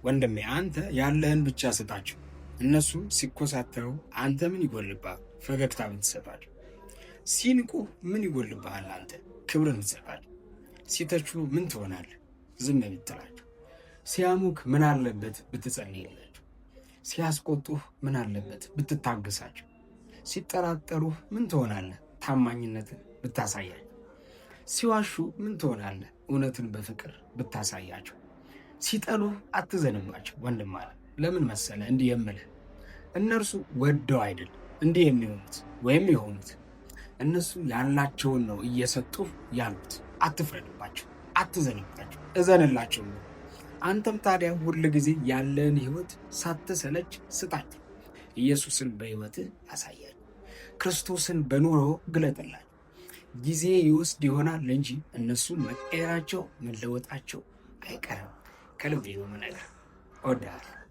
ወንድሜ አንተ ያለህን ብቻ ስጣቸው። እነሱ ሲኮሳተሩ አንተ ምን ይጎልብሃል? ፈገግታ ብትሰጣቸው። ሲንቁ ምን ይጎልብሃል? አንተ ክብርን ብትሰጣቸው። ሲተቹ ምን ትሆናለህ? ዝም ብትላቸው። ሲያሙክ ምን አለበት ብትጸልይላቸው። ሲያስቆጡህ ምን አለበት ብትታገሳቸው። ሲጠራጠሩህ ምን ትሆናለህ? ታማኝነትን ብታሳያቸው። ሲዋሹ ምን ትሆናለህ? እውነትን በፍቅር ብታሳያቸው። ሲጠሉህ አትዘንባቸው። ወንድም አለ ለምን መሰለ እንዲህ የምልህ፣ እነርሱ ወደው አይደል እንዲህ የሚሆኑት ወይም የሆኑት፣ እነሱ ያላቸውን ነው እየሰጡህ ያሉት። አትፍረድባቸው፣ አትዘንባቸው፣ እዘንላቸው። አንተም ታዲያ ሁል ጊዜ ያለህን ህይወት ሳትሰለች ስጣቸው። ኢየሱስን በህይወትህ አሳያቸው። ክርስቶስን በኑሮ ግለጥላቸው። ጊዜ ይወስድ ይሆናል እንጂ እነሱ መቀየራቸው መለወጣቸው አይቀርም። ከልብ የሆነ ነገር እወድሃለሁ።